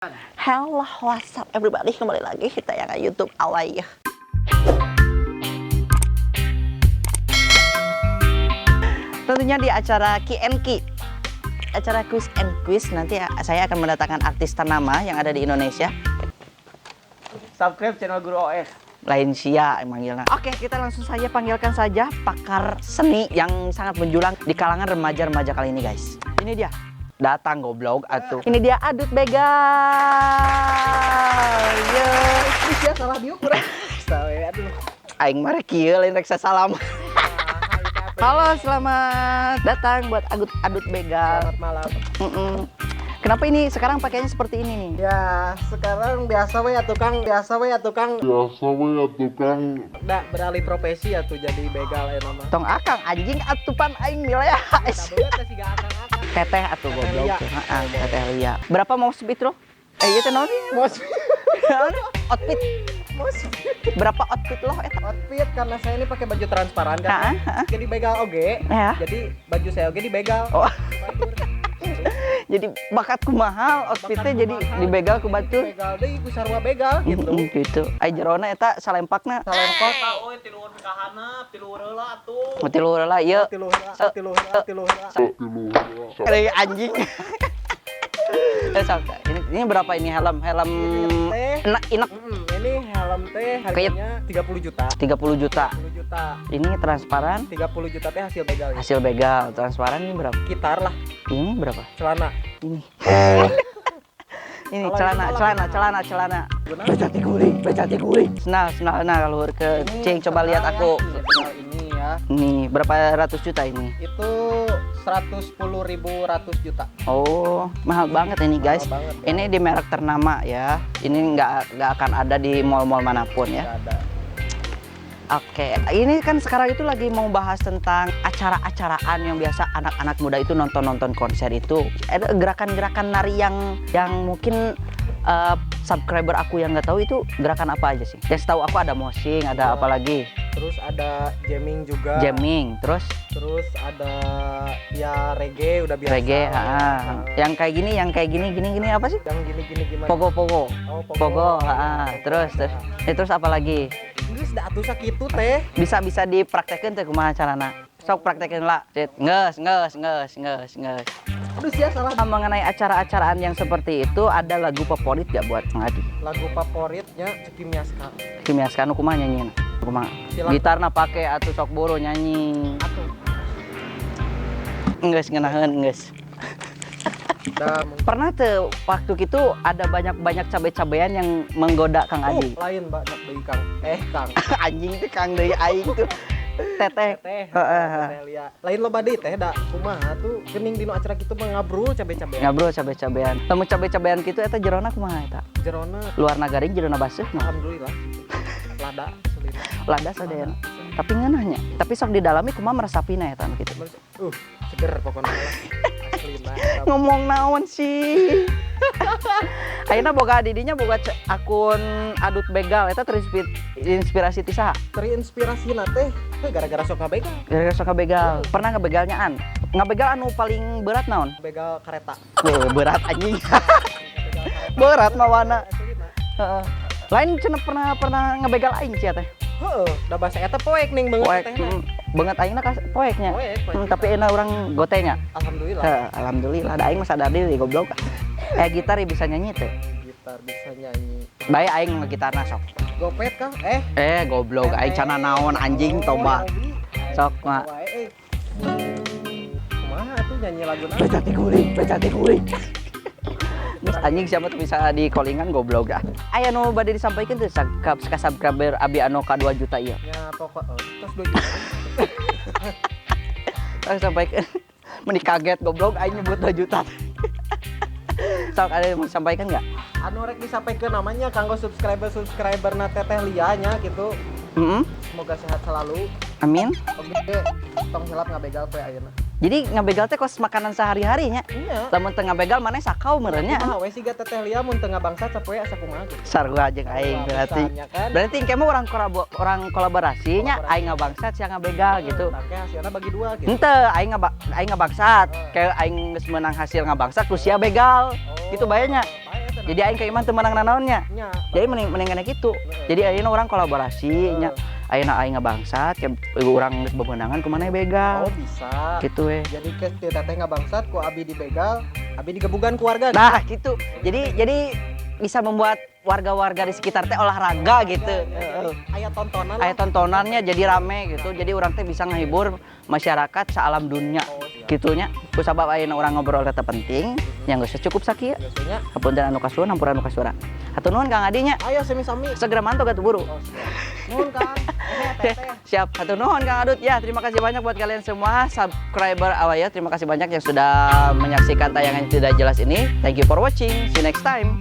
Hello, what's up everybody? Kembali lagi kita yang YouTube Awai. Tentunya di acara Q&Q, acara Quiz and Quiz, nanti saya akan mendatangkan artis ternama yang ada di Indonesia. Subscribe channel Guru OS. Lain sia manggilnya. Oke, kita langsung saja panggilkan saja pakar seni yang sangat menjulang di kalangan remaja-remaja kali ini, guys. Ini dia. Datang goblok atuh. Ini dia Adut Begal. Yo. Ih, ya salah diukur. Salah aduh. Aing mah rek kieu lain rek salam. Halo, selamat datang buat Adut Adut Begal. Selamat malam. Kenapa ini sekarang pakainya seperti ini nih? Ya, sekarang biasa we ya tukang, biasa we ya tukang. Biasa we ya tukang. Nah, beralih profesi ya tuh jadi begal ya nama. Tong akang anjing atupan aing milea. Tabungan teh siga akang-akang. Teteh atuh goblok. Lia. Heeh, Teteh Lia. Berapa mau speed lo? Eh, ieu teh naon? Mos Outfit. mos Berapa outfit lo eta? outfit karena saya ini pakai baju transparan kan. Heeh, heeh. Jadi begal oge. Ya. Jadi baju saya oge dibegal. Oh. Jadi bakat kumaha outfitnya jadi dibegal ku batur. Begal deui ku sarua begal gitu. Gitu. Ai jerona eta salempakna. Salempok Euy, tilu ka handap, tilu heula atuh. Tilu heula ieu. tilu heula, tilu heula, tilu heula. Kali anjing. Eh, sok. Ini berapa ini helm? Helm Teh. enak inek Ini helm teh harganya 30 juta. 30 juta. 30 juta. Ini transparan 30 juta teh hasil begal ya. hasil begal. Transparan ini berapa? Gitar lah, Ini berapa? celana. Ini. Ini Kalau celana, ini celana, malah celana, celana. Guna. Becati guling, becati guling. Senal, senal, nah luhur ke cing coba lihat aku. Ini ini ya. Nih, berapa ratus juta ini? Itu 110.000 ratus juta. Oh, mahal banget ini guys. Mahal banget. Ini di merek ternama ya. Ini nggak akan ada di mall-mall manapun ya. Nggak ada. Oke, ini kan sekarang itu lagi mau bahas tentang acara-acaraan yang biasa anak-anak muda itu nonton-nonton konser itu. Ada gerakan-gerakan nari yang mungkin subscriber aku yang nggak tahu itu gerakan apa aja sih? Yang setahu aku ada moshing, ada apa lagi? Terus ada jamming juga. Jamming, terus Terus ada ya reggae udah biasa. reggae, lah ya. ah. Yang kayak gini, yang kayak gini, gini, gini apa sih? Yang gini-gini gimana? Pogo-pogo. Oh, pogo. Pogo, ah. Terus, terus, terus apa lagi? Geus da atuh sakitu teh. Bisa bisa dipraktekin teh kumaha carana? Sok praktekin lah. Cit. Nges, nges, nges, nges, nges. Aduh sia salah. Mengenai acara-acaraan yang seperti itu ada lagu favorit gak buat Kang Adi? Lagu favoritnya Ceki Miaska. Kimiaska nu kumaha nyanyiina? Kumaha? Silakan. Gitarna pake atuh sok boro nyanyi. Atuh. Geus ngeunaheun geus. Da mungkin. Pernah tuh waktu itu ada banyak-banyak cabe-cabean yang menggoda Kang Adi. Lain banyak deui Kang. Eh Kang. Anjing tuh Kang deui aing tuh. Teteh. Teh. Heeh. Teh Lia. Lain loba deui teh da kumaha tuh geuning dinu acara kitu mah ngabrul cabe-cabean. Ngabrol cabe-cabean. Temu cabe-cabean kitu eta jerona kumaha eta? Jerona Luarna garing jerona baseuh mah. alhamdulillah. Lada selina. Lada sadayana. Tapi ngeunahnya. Tapi sok didalami kumaha meresapina eta anu kitu. Seger pokoknya lah. Aslina. Ngomong naon sih? Ayeuna boga didinya boga akun Adut Begal eta terinspirasi ti saha? Terinspirasi teh gara-gara sok ngabegal. Gara-gara sok ngabegal. Pernah ngabegalnya an? Ngabegal anu paling berat naon? Begal kereta. Weh, berat anjing. Berat mawana. Aslina. Heeh. Lain cenah pernah pernah ngebegal aing sia teh. Heeh, da basa eta poek ning beungeut Poek teh. Beungeut aingna ka poeknya. Poek, poek. Tapi enak orang gotenya. Alhamdulillah. Heh, alhamdulillah da aing mah sadar diri goblok. Eh gitar ya bisa nyanyi teh. Gitar bisa nyanyi. Bae aing mah gitarna sok. Gopet Kang? Eh, Eh goblok aing cana naon anjing toba. Oh, Sok mah. Wae, eh. Kumaha tuh nyanyi lagu naon? Pecati guling, pecati guling. Terus anjing siapa tuh bisa di callingan goblok ah. Aya nu bade disampaikan tuh ka subscriber abi anu ka 2 juta ieu. Ya pokok oh, terus 2 juta. Terus sampaikan. Meni kaget goblok aing nyebut 2 juta. Sok ada yang mau disampaikan nggak? Anu rek disampaikan namanya kanggo subscriber-subscriber na Teteh Lia nya gitu. Heeh. Semoga sehat selalu. Amin. Oke, tong hilap ngabegal poe ayeuna. Jadi ngabegal teh kos makanan sehari-harinya. Iya. Lamun teu ngabegal maneh sakau meureun nya. Kumaha we siga Teteh Lia mun teu ngabangsat sapoe asa kumaha gitu. Sarua jeung aing berarti. Misalnya kan. Berarti engke mah urang orang kolaborasi nya aing ngabangsat sia ngabegal gitu. Tangke hasilna bagi dua gitu. Henteu aing aing ngabangsat. Kayak aing geus meunang hasil ngabangsat ku sia begal. Oh, Gitu bae nya. Bae. Jadi aing ka imah teu meunang nanaonnya. Nya. Jadi mending mending keneh kitu. Jadi ayeuna urang kolaborasi nya. Ayeuna aing ngabangsat, ke urang geus bebenangan kumaha begal. Oh, bisa. Gitu we. Jadi ke ti teteh ngabangsat ku abi dibegal, abi digebugan ku warga. Nah, gitu. Jadi bisa membuat warga-warga di sekitar teh olahraga gitu. Jadi aya tontonan Aya lah. tontonannya jadi rame gitu. Jadi urang teh bisa ngehibur masyarakat sealam dunia. Oh, siap. Gitunya. Ku sabab ayeuna urang ngobrol teteh penting, yang geus cukup sakieu. Biasanya Hapunten anu kasuhun, hampura anu kasuara. Hatur nuhun, Kang Adi, nya. Ayo sami-sami. Segera mantau atuh buru. Oh, siap. Nuhun, Kang. Eh, teteh. Siap, hatur nuhun, Kang Adut. Ya, terima kasih banyak buat kalian semua subscriber Awaya. Terima kasih banyak yang sudah menyaksikan tayangan tidak jelas ini. Thank you for watching. See you next time.